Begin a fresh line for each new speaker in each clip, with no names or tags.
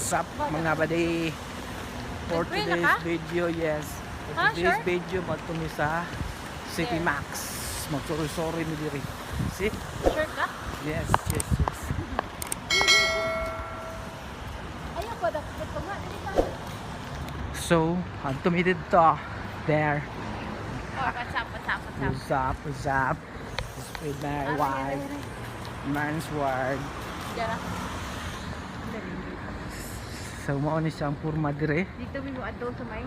What's up, mga buddy? For
Nag-pray na
today's
ka?
Video, yes. For
Ha,
today's
sure?
video, magtumi sa City
There.
Max. Magsuri-suri mi diri. See?
Sure ka?
Yes.
Ayaw ko, dapat ko nga. Dali ka.
So, adto mi didto. There.
Oh, what's up, what's up, what's up?
What's up, what's up? It's with my wife, man's word.
Diyan.
So, mao ni siya ang porma dire.
Dito mi mo adto sa may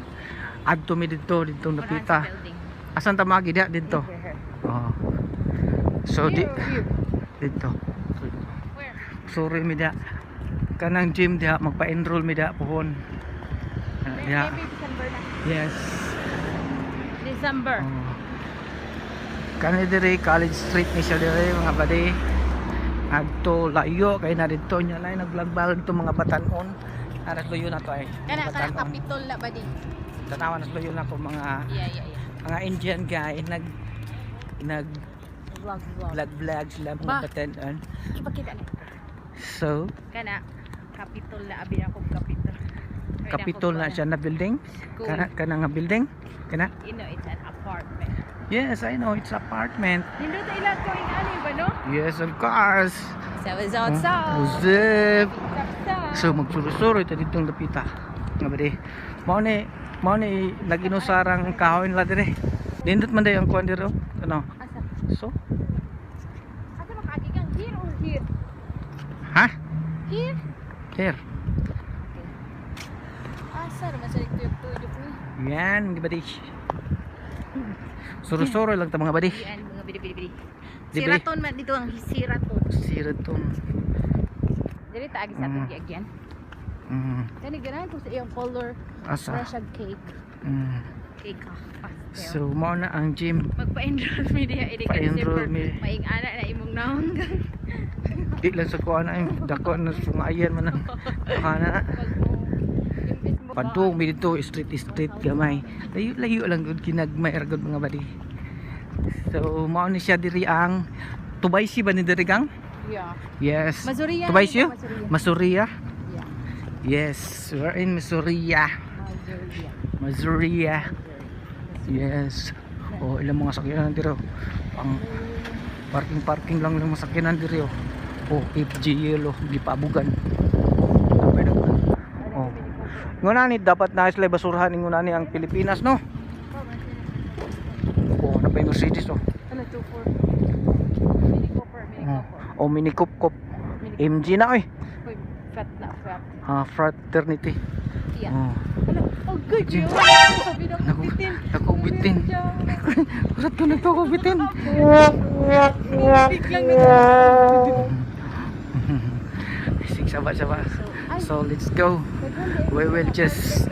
Adto mi didto, didto
unahan sa
napita.
building.
Asan ta magi diha didto?
Here, here.
Oh. So, di
Here or here?
didto.
Where?
Sorry mi diha. Kanang gym diha magpa-enroll mi diha pohon. Ano, diha.
Maybe December na.
Yes.
December.
Oh. Kani diri College Street ni siya diri, mga badi. Adto layo kay na didto nya nay naglagbal dito mga batanon. Aras luyo na to ay.
Kana kana
Batanon.
Capitol na ba di?
Tanawan na luyo na ko mga
Yeah.
mga Indian guy nag nag
Vlog, vlog.
vlog vlog sila mga
Ba?
batanon.
Ipakita na.
So,
Kana Capitol na abi ako Capitol.
Capitol na siya na building.
School.
Kana kana nga building. Kana.
You know, it's an apartment.
Yes, I know it's apartment.
Nindot ila ko ing ani ba no?
Yes, of course.
So it's outside.
What's up?
What's
So magsurusuro ito ditong lapita. Nga ba di? Mao ni naginusarang kahoy nila dire. Nindot man day ang kuan diri oh. Ano?
Asa?
So,
Asa makaagi kang here or here?
Ha?
Here?
Here.
Asa naman sa tuyok-tuyok ni.
Yan, mga badi. Suro-suro lang ta, mga badi.
Yan mga bidi-bidi-bidi.
Di ba?
Siraton man dito ang siraton.
Siraton.
Dili ta agi sa atong giagyan. Kani ganahan ko sa iyang color.
Asa?
Mura siyang cake. Cake ah, pastel.
So mao na ang gym.
Magpa-enroll mi diha ini ka
Pa-enroll
December.
mi.
Maing ana na imong naong.
Di lang sa kuan ay dako na sungayan man ang kana.
Imbis mo
Padung mi dito street street gamay. Layo layo lang gud kinagmay ra gud, mga badi. So mao ni siya diri ang Tubaysi ba ni diri gang?
Yeah.
Yes.
Masuria.
Tubaysi?
Masuria.
Masuria?
Yeah.
Yes, we're in Masuria.
Masuria.
Masuria. Yes. Oh, ilang mga sakyanan diri oh. Ang parking parking lang ng mga sakyanan diri oh. Oh, FG yellow gipabugan. Oh. Nguna ni dapat na sila basurahan nguna ni ang Pilipinas, no? Oh, na pa yung Mercedes oh.
Ano 24? Mini Cooper, Mini
Oh,
Cooper.
oh Mini Coupe Coupe.
Mini
MG na oy.
Uy, fat na fat.
Ah, fraternity.
Yeah.
Oh.
Ano? Oh, good
Jim.
yun. Sabi na
Naku,
kubitin.
naku, bitin. Usap ko nagto ko bitin.
Biglang na.
Sig saba saba.
Ay.
So let's go. We will just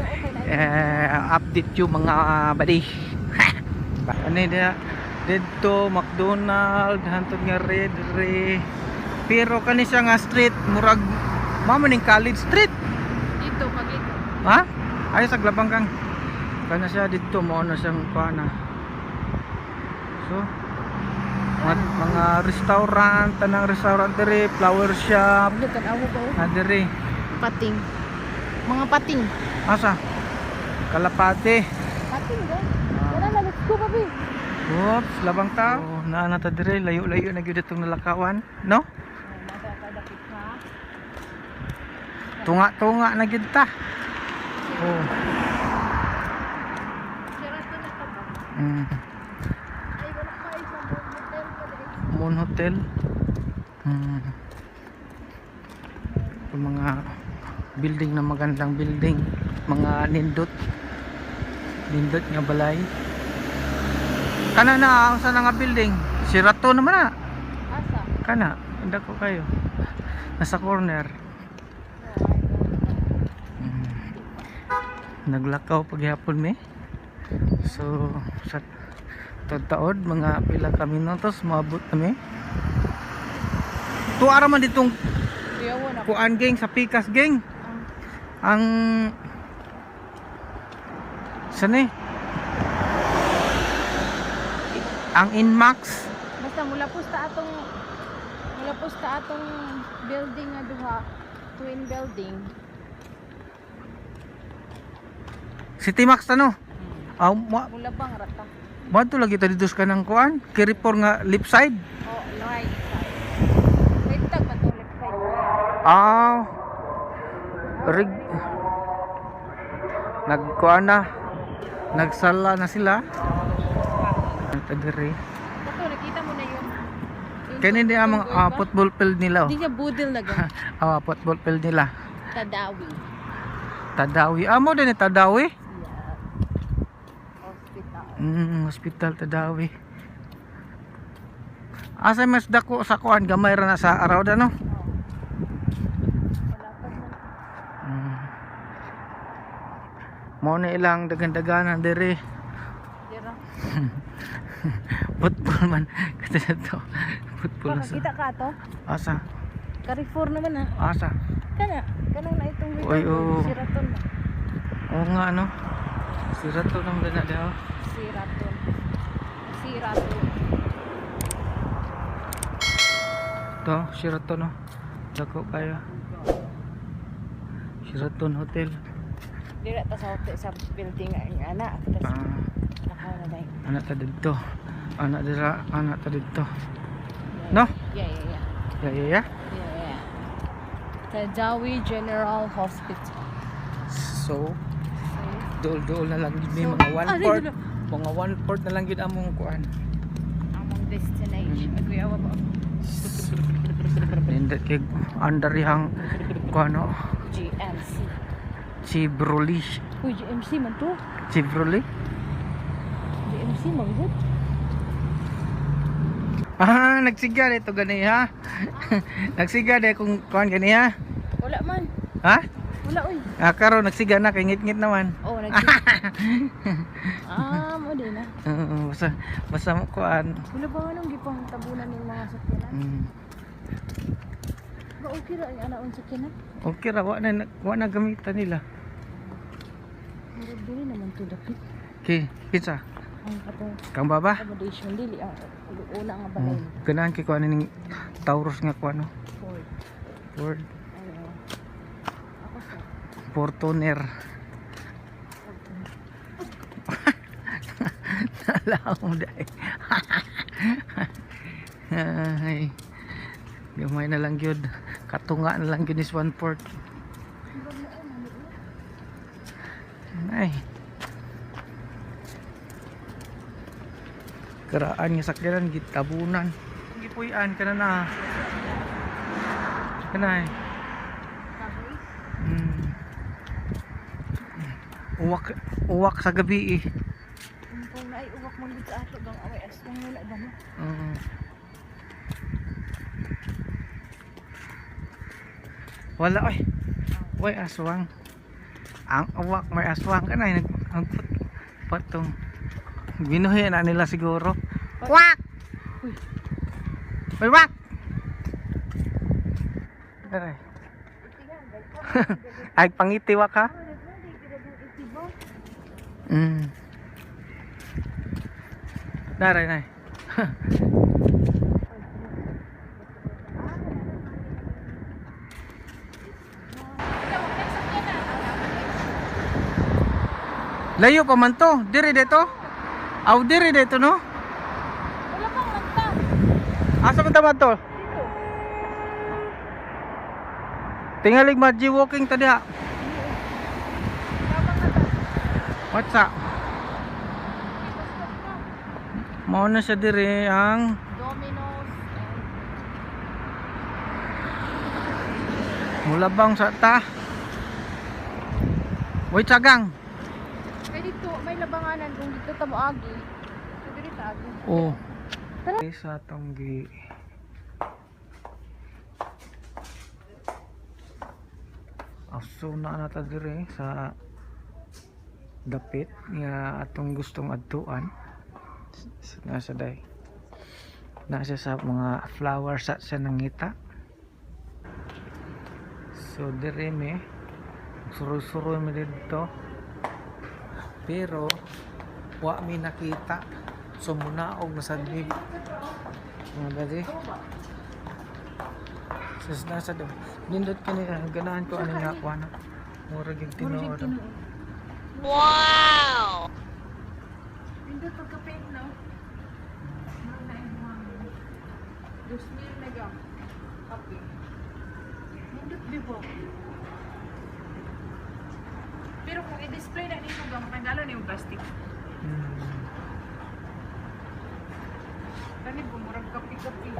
update you, mga buddy. Ano yun dito McDonald hantod nga red re. Pero kani siya nga street murag mamo ning College Street.
Dito, pagito.
Ha? Ay sa glabang kang. Kana siya dito mo na siyang kuana. So mga restaurant, tanang restaurant diri, flower shop,
Ano kan awo ba?
na diri.
Pating. Mga pating.
Asa? Kalapate.
Pating ba? Tara na, let's go, baby.
Oops, labang ta. Oh, naa na ta diri, layo-layo na gyud itong nalakawan, no? Tunga-tunga na gyud ta. Oh. Moon Hotel. Yung mga building na magandang building, mga nindot. Nindot nga balay. Kana na ang sana nga building. Sirato naman na.
Asa?
Kana, hindi ko kayo. Nasa corner. Naglakaw paghapon mi. So sa taod mga pila ka minutos maabot kami. Tuara man ditong
Kuya,
kuan gang sa Pikas gang. Ang saan eh? Ang Inmax.
Basta mula pusta atong building nga duha, twin building.
City Max ta no. Ah,
Mulabang rata.
mo lagi ta dito sa kanang kuan, Carrefour nga left side.
Oh, right side. Left man to, left side.
Ah. Rig Nagkuan na. Nagsala na sila. Ta diri.
Kato, nakita mo na yung
Kani di ang mga
tunggoy ba?
football field nila oh.
Di siya budil na gan.
Ah, football field nila.
Tadawi.
Tadawi. Amo din ni Tadawi.
Yeah. Hospital.
Hospital Tadawi. Asa mas dako sa kuan gamay ra na sa araw da no.
Oh. Wala pa man.
Mao na ilang dagan-daganan diri.
Dira.
Football man kasi to. Football sa.
Pakakita ka to?
Asa?
Carrefour naman ha.
Asa?
Kana, kanang na itong
Oy, oo.
Siraton ba?
Oo nga ano. Sira to nang gana daw.
Siraton. Siraton.
To, Sheraton no. Dako kayo. Sheraton Hotel.
Dira ta sa hotel sa building ang ana. Tapos
Ah,
nakaw na dai.
anak ta didto. Anak dira, anak ta didto. No?
Yeah.
Yeah.
Yeah. Tadawi General Hospital.
So, duol-duol na lang gid mi
So,
mga one
ah,
port.
dito.
Mga one port na lang gid among kuan.
Among destination. Agoy awa ba?
Nindot kay andarihang kuano
GMC.
Chevrolet.
Uy, GMC man to.
Chevrolet?
GMC man gud.
Ah, nagsiga dito gani ha. Nagsiga de kung kuan gani ha.
Wala man.
Ha?
Wala oy.
Ah, karon nagsiga na kay ngit-ngit naman.
Oh, nag Ah, mo din na.
Oo, basta basta mo kuan.
Wala ba anong gipang tabunan ng mga sakyanan? Ba okay ra ang anaon sakyanan?
Okay ra wa na gamitan nila.
Murag dili naman to dapit.
Okay, kinsa?
Ang katong
Kang baba?
accommodation dili ang una nga balay.
Ganahan kay kuan ning Taurus nga kuan no.
Ford.
Ford
Ano? Ako sa
Fortuner. Nalaom dai. Ay. Gamay na lang gyud. Katunga na lang gyud is one port. Ay. Karaan nga sakyanan gitabunan. Gipuy-an kana na. Kanay. Uwak uwak sa gabi eh.
Kung naay uwak man gud sa ato gang away aswang wala ba no?
Wala oy. Oy aswang. Ang uwak may aswang kanay nag ang patong. Binuhi na nila siguro. Kwak!
Uy.
Uy, wak! Aray. Ay, pangitiwa ka? Naray, nay. Layo pa man to. Diri dito. Aw, diri dito no?
Wala pang manta.
Asa man tama to?
Dito.
Tingalig ma walking ta diha. What's up? Mao na siya diri ang
Domino's and
mulabang sa ta. Uy, tsagang.
Kay dito may labanganan kung dito ta moagi. So diri ta agi.
Oh.
Tara.
Sa atong gi Aso na na ta diri sa dapit nga atong gustong adtuan. Nasa day. Nasa sa mga flowers sa siya nangita. So diri mi suroy-suroy mi didto. Pero wa mi nakita. So munaog na sad mi. Mga badi. Sus nasa do. Nindot kani ganahan ko ani nga kuan. Murag yung
Mura
tinuod.
siya tinuod. Wow! Pindot pagka-paint, no? Murag na imuhang 2,000 na ga. Kape. Pindot, di ba? Pero kung i-display na nimo ga, matanggalon yung plastic. Kani bumurag kape-kape.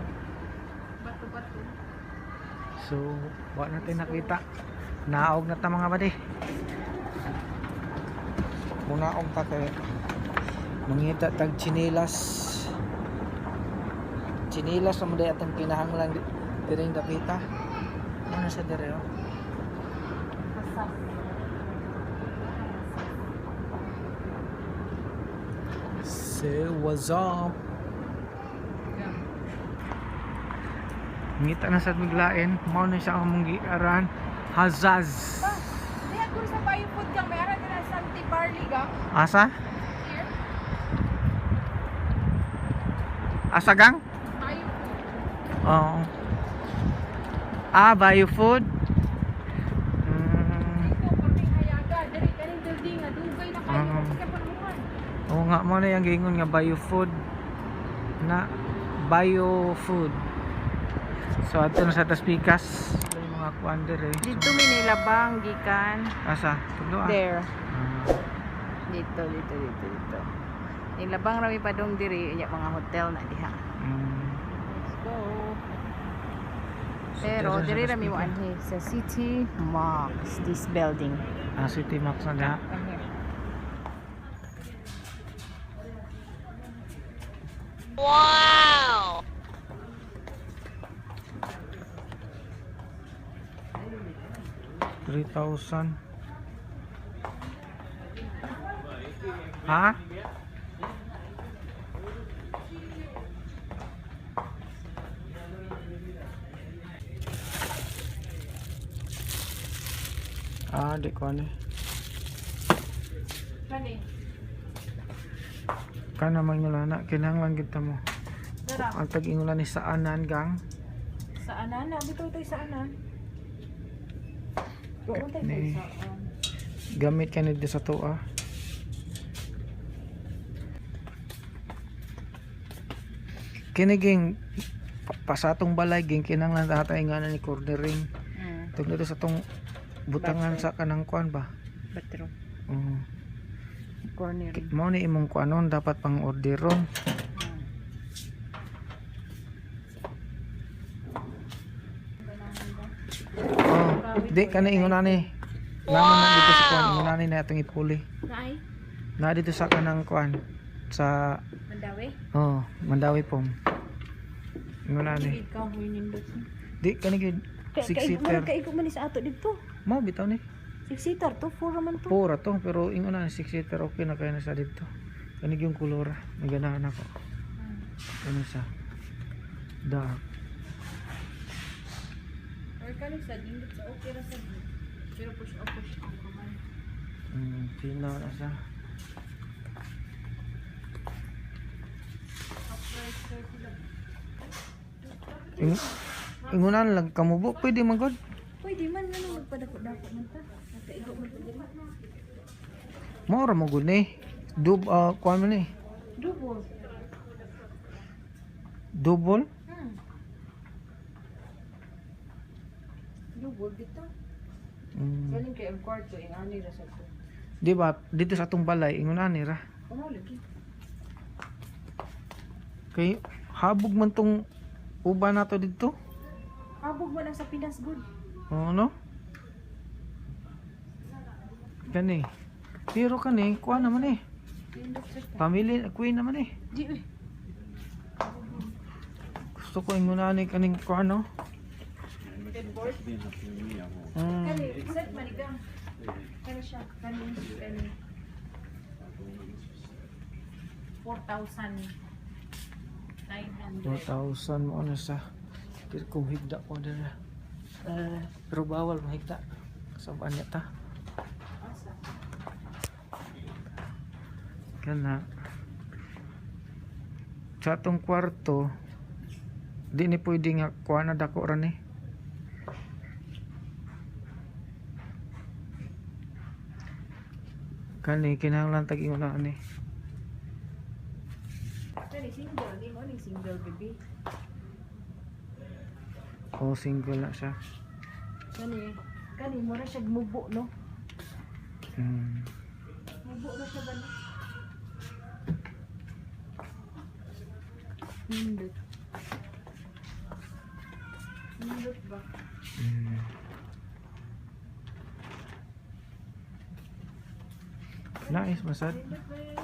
Bato-bato.
So, wa natin nakita. Naog na ta, mga buddy. Munaog ta kay mangita tag tsinilas. Tsinilas na mo day atong kinahanglan diring dapita. Ano sa dire, oh?
Kasas.
So, what's up? Ngita na sa miglain. Mao na siya ang among giaran. Hazaz.
Di ako sa Bayo Food kang may ara na Santi Barley ga.
Asa?
Here.
Asa, gang?
Bayo Food.
Oo. Ah, Bayo Food.
Dito kaming hayaga. Diri kaning building nga dugay na kayo kasi panuhan.
Oo nga, mo na yung giingon nga Bayo Food. Na Bayo Food. So ato na sa Taspikas. Yung mga kuan dire.
Dito may nilabang gikan.
Asa? Tudlo ah.
There.
Ah.
Dito, dito, dito, dito. Nilabang rami pa dong diri iya mga hotel na diha. Let's go.
So,
Pero
diri
diri
sa
rami mo
Taspikas.
anhi sa City Max, this building.
Ah, City Max na diha.
Come here. Wow!
3,000. Ha? Ah, di ko ano.
Kani?
Kana man yung na kinahanglan kita mo.
Dara.
Ang tag-ingulan ni sa anan, gang.
Sa anan na, bitaw tayo sa anan. Doon tayo
Ni-
sa saan.
Gamit ka nito sa tuwa. Kiniging pasatong balay ging kinahanglan tatay nga na ni cornering. Tug dito sa tong butangan sa kanang kuan ba.
Bathroom.
Oo.
Corner.
Mao ni imong kuanon dapat pang orderon. Oh, di kana ingon ani. Naman na dito sa kuan, ingon ani na atong ipuli.
Naay?
Na dito sa kanang kuan sa
Mandawi?
Oh, Mandawi pom. Ingon ani.
Ikaw mo nindot.
Di kani gyud six seater.
Kaigo man ni sa ato dito.
Mao bitaw ni.
6 seater to, 4 man to.
Pura to, pero ingon ani six seater okay na kaya na sa dito. Kani yung kulor, may ganahan ako. Ano siya? Dark.
Or kani sa dindot sa okay ra sa. Pero push up, push up ka man.
Sino na siya? Ingunan lang kamubo, pwede man god.
Pwede man nga nung magpadako-dako man ta. Nagkaigo man ta diri.
Mao ra mo gud ni. Dub kuan man ni.
Double.
Double.
Double dito. Galing kay ang kwarto ing ani ra sa to.
Di ba dito sa atong balay ingunan ni ra.
Kumo lagi.
Kay habog man tong uban nato dito.
Habog man ang sa Pinas good.
Oo, no? Kani. Pero kani, kuha naman eh.
Pindot sa ta.
Family, queen naman eh.
Di uy.
Gusto ko ingunan ni kaning kuha, no?
Headboard. Kani set man ikaw. Kani siya, kani kani. 4,900.
4,000 mo na sa. Pero kung higda ko na. Pero bawal mahigda. Sabaan niya ta.
Asa?
Kana. Sa atong kwarto, di ni pwede nga kuha na dako ra ni. Kani kinahanglan tag ingon na ani.
Kani single, ni mo ning single baby.
Oh, single na siya.
Kani kani mura siya mubo, no? Mubo na siya ba, no? Nindot. Nindot ba?
Mm. Nice masad.
Nindot ba yun?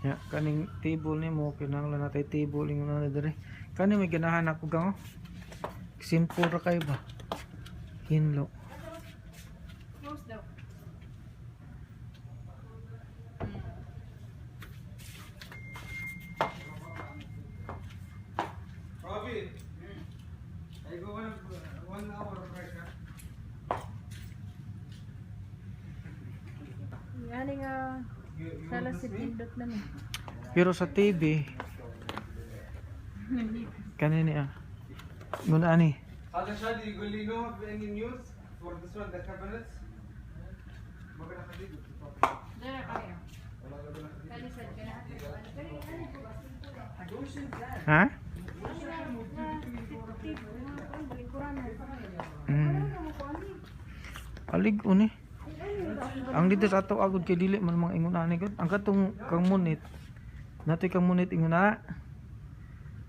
Ya, kaning table nimo kinahanglan natay table ingon na dire. Kani may ganahan ako gang, oh. Simple ra kayo ba? Hinlo.
Close daw.
Ravi, I go one hour break, huh?
Ani nga
You
sala
want
si
this me?
pindot na ni.
Pero sa TV kani niya. Ingon ani.
هذا شادي يقول لي no have any news for this one, the cabinets. ما بين خديجة.
Dara kaya.
والله لا بين خديجة.
Kani sad kana. Kani ani po ba?
Ha?
Ani nga tip, mga kuan balingkuran. Ano mo ko ani?
Alig uni. Ang dito sa ato agud kay dili man mga ingon ani gud. Ang katong kang munit. Natoy kang munit ingon na.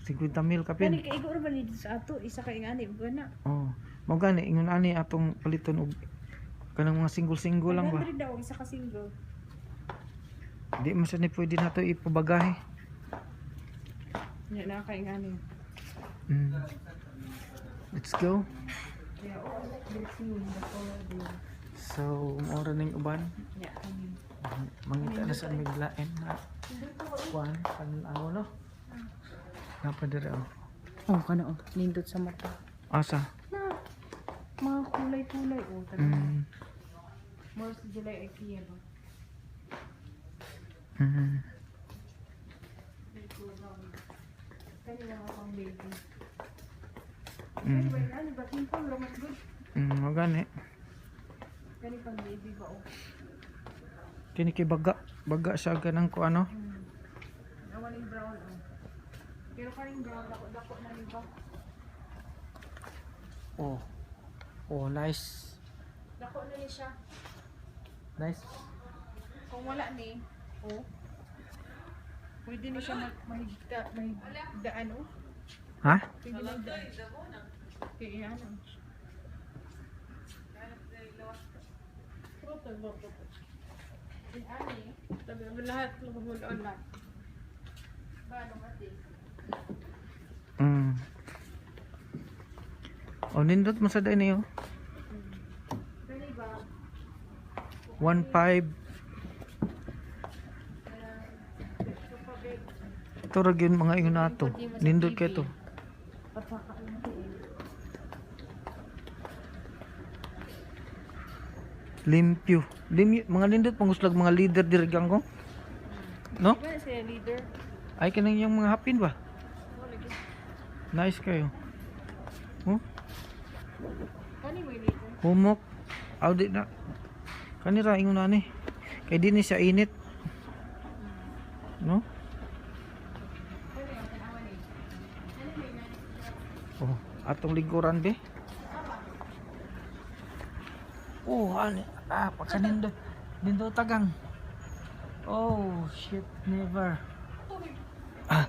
50 mil
Kani
kapin.
kay igor ba ni dito sa ato isa kay ngani ba na?
Oh. Mao gani ingon ani atong paliton og kanang mga single-single lang ba.
100 daw ang isa ka single.
Di man sad ni pwede nato ipabagahe.
Nya na kay ngani.
Let's go.
Yeah, oh, I like the scene, the color blue.
So, mao ra ning uban.
Yeah, kani.
Mangita na sa miglain na kuan pan-aw, no. Napa diri, oh.
Oh, kana oh, nindot sa mata.
Asa?
Na. Mga kulay-kulay oh, talaga. More sa July IKEA ba?
Mm.
Kani mga pang baby. Anyway, ano ba? Simple, raw mas good.
Mao gani.
Kani pang baby ba oh.
Kini kay baga, baga siya ganang ko ano.
Awa ning brown oh. Pero kaning brown dako dako na ni ba?
Oh. Oh, nice.
Dako na ni siya.
Nice.
Kung wala ni, oh. Pwede ni siya mag mahigta, mahigdaan oh.
Ha?
Pwede mahigdaan. Kaya ano. Lahat lumulon lang. Paano mati?
Oh, nindot mo sa niyo.
Kani ba?
1.5. Ito ra gyud mga ingon nato. Nindot kay to.
Papakain ko eh.
Limpyo. Limpyo. Mga nindot panguslag mga leader diri gang ko. No?
Ba siya leader?
Ay kanang yung mga hapin ba?
Oh, lagi.
Nice kayo. Oh,
Kani mo yung leader?
humok. Aw di na. Kanira ingon ani. Kay di ni siya init. No?
Kani ang tanawa ni. Kani may nani?
Oh, atong lingkuran be. Oh, ani pagkanindot. Nindot tagang. Oh, shit, never. Ah.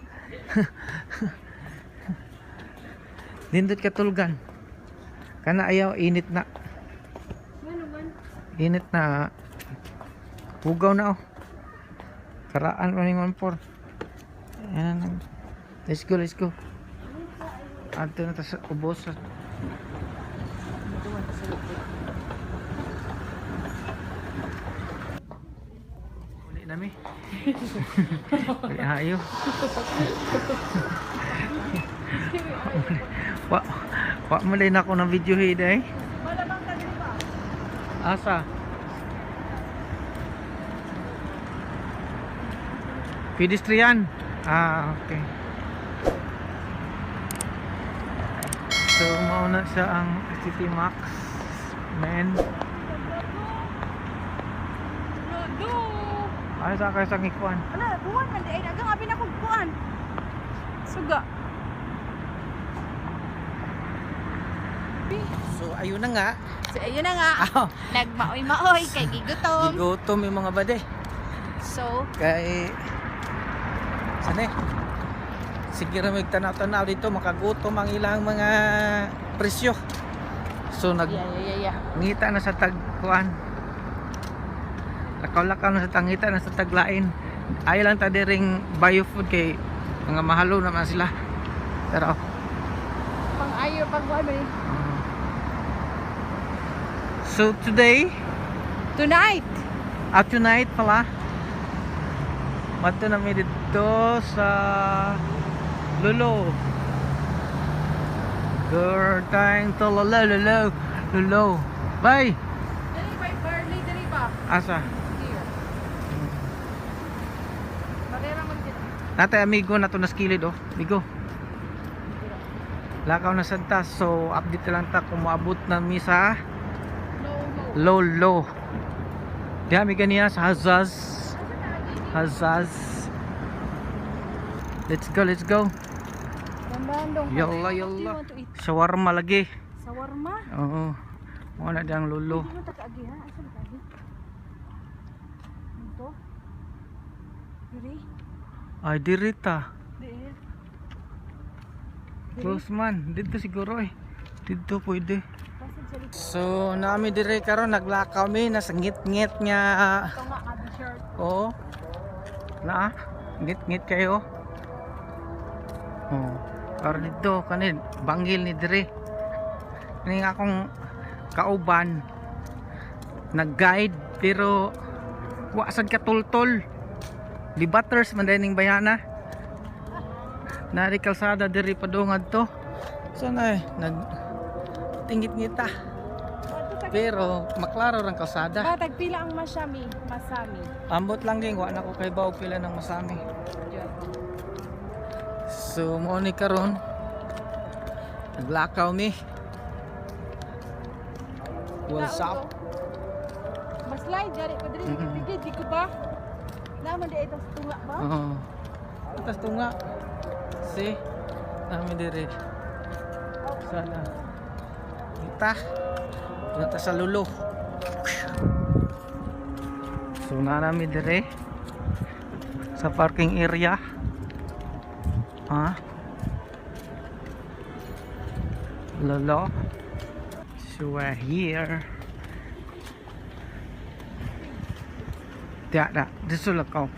Nindot katulgan. Kana ayaw init na.
Ano man?
Init na. Hugaw na oh. Karaan pa ning 1.4. Ayan na. Let's go, let's go. Adto na ta sa ubos.
Dito man sa likod.
Uli nami. Uli ayo. Wa wa mo din ako ng video eh.
Malamang ka din ba?
Asa? Pedestrian. Ah, okay. So, mauna siya ang City Max. Man.
No, do!
Ay sa kay sa ngikuan.
Ala, buwan man di ay dagang abi na kog kuan. Suga.
So ayun na nga.
So ayun na nga.
Ah,
Nagmaoy-maoy kay gigutom.
gigutom yung mga bade.
So,
Kay saan eh? Sige ra mig tanaw-tanaw dito, makagutom ang ilang mga presyo. So nag
yeah.
ngita na sa tagkuan. Lakaw-lakaw na sa tangita na sa taglain. Ayaw lang ta diring biofood kay mga mahalo naman sila. Pero
Pang-ayo pag kuan man eh.
so today,
Tonight.
at tonight pala, mato na mi dito sa Lolo. Girl, tayong to lolo, lolo, lolo. Bye!
Dali ba, Barley, dali ba?
Asa?
Here. Barera man dito.
Natay amigo na to naskilid oh. Amigo. Lakaw na sad ta. So update lang ta kung moabot na mi sa
No, no.
Lolo. Diha mi ganiya sa Hazaz. Hazaz. Let's go, let's go.
Dandandong.
Yalla,
What do you
yalla.
want to eat?
Shawarma lagi.
Sawarma?
Oo. Mo na diyang lolo.
Hindi mo takaagi ha? Asa ba kaagi? Dito? Diri?
Ay dirita.
Diri.
Close man. Dito siguro eh. Dito pwede.
Pasig sa likod.
So nami dire karon naglakaw mi nasa ngit-ngit nga.
Ito nga abi shirt.
Oo. Na, ngit-ngit kayo. Oh. Pero dito kanin bangil ni dire. Kani nga akong kauban nag-guide pero wa sad katultol. Di butters man ning bayana. Nari kalsada diri padungad to. So na eh, nag tingit-ngita. Pero maklaro rang kalsada.
Ba, tagpila ang masami. Masami.
Ambot lang ging, wa na ko kay bawo pila ng masami. So mo ni karon naglakaw mi. What's up?
Maslide gari pa diri
Mm-mm.
di ko ba? Naman di itong tunga ba?
Oo. Tas tunga. Si nami dire. Sana. Kita. Punta sa lulo. So na nami dire sa parking area. Ha? Lolo. So we're here. Da, da. Dito lang ko.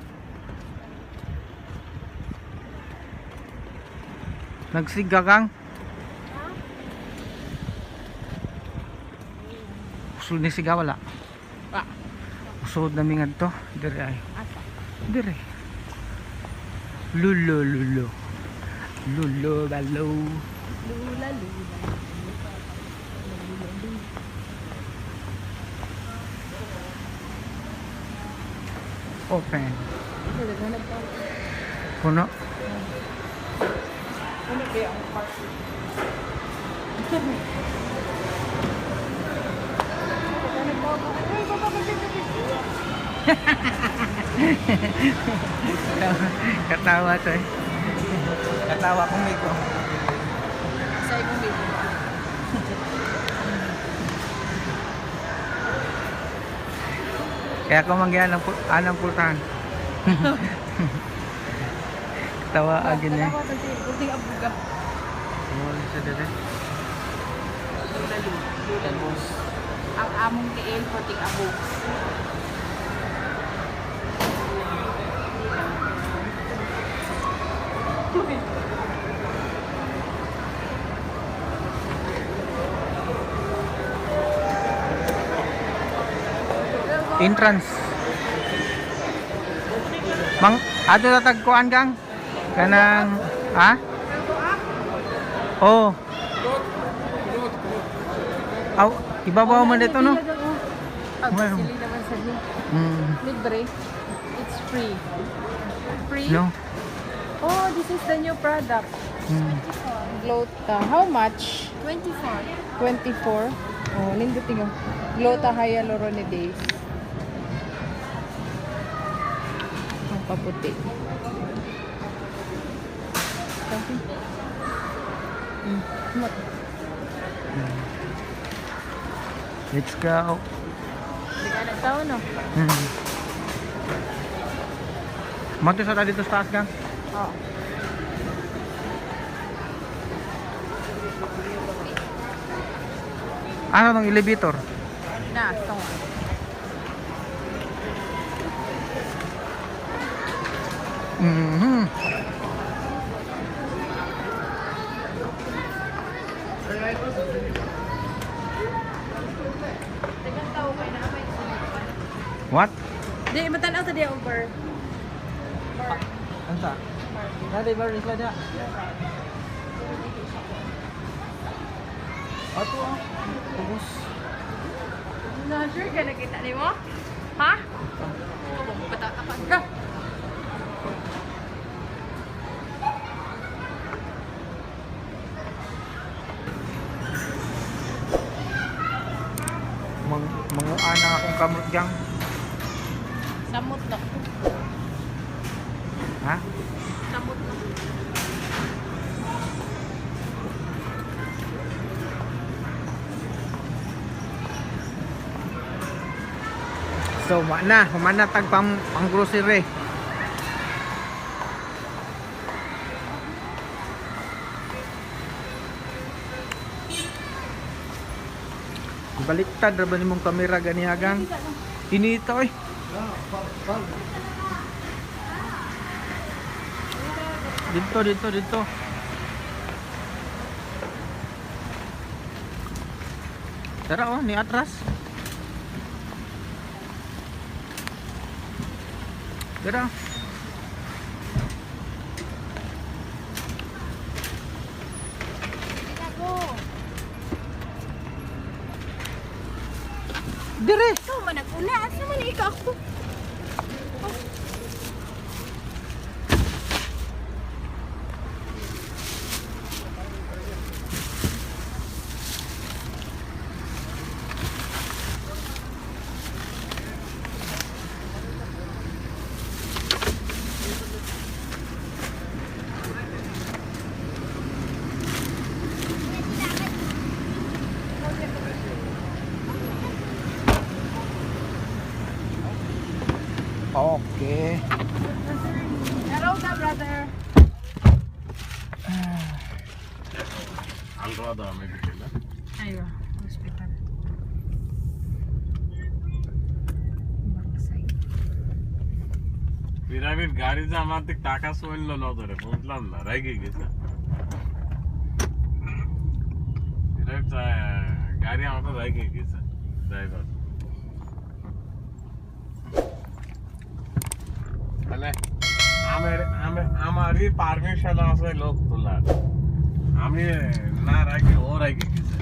Nagsigagang. Usod ni siga wala.
Wa.
Usod na mi ngadto dire ay.
Asa?
Dire. Lulo lulo. Lulo balo.
Lula lula.
Open. Puno.
Ano kaya ang park?
Katawa to eh. Katawa kong migo.
Sa imong baby.
Kaya ako manggihan ng anang pultahan. Katawa agin eh.
Tanawa tag kunting abuga.
Wala sa dire.
Lula lula.
Tapos
Ang among tiil puting abog.
Entrance. Mang ato na tagkuan kang kanang ha? Oh. Aw, ibabaw man dito no.
Pag
Well.
sili naman sa niya. Libre. It's free. Free?
No.
Oh, this is the new product. Glota. How much?
24.
24. Oh, nindot nga. Glota Hyaluronidase. Paputi.
Let's go.
Hindi ka nagtao, no?
Mato sa dito sa taas gang.
Oo.
Ano tong elevator?
Na, tong.
What?
Di, matanaw ta diya over.
Ano sa? Dali, bar isla dia. Ato ah. Ubus.
Na, sure ka nakita ni mo? Ha? Patatapan ka.
Mang manguan na akong kamot gang.
Samot na.
Ha?
Samot na.
So, wa na, humana tag pang pang grocery. Baliktad ra ba nimong kamera gani agang? Inita oy. Dito, dito, dito. Tara oh, ni atras. Tara. Dire.
Ikaw man nag-una. Asa man ikaw ako?
Okay.
Hello ka, brother.
Al-Rada Medical.
Ayo, hospital. Baksay.
Pyramid গাড়ি যে আমার দিক টাকা চললো নজরে, বুঝলাম না, রেগে গেছে। পিরামিড গাড়ি আমাকে রেগে গেছে ড্রাইভার। তাহলে আমার আমারই পারমিশন আছে লোক তোলার, আমি না রাখি ও রেগে গেছে।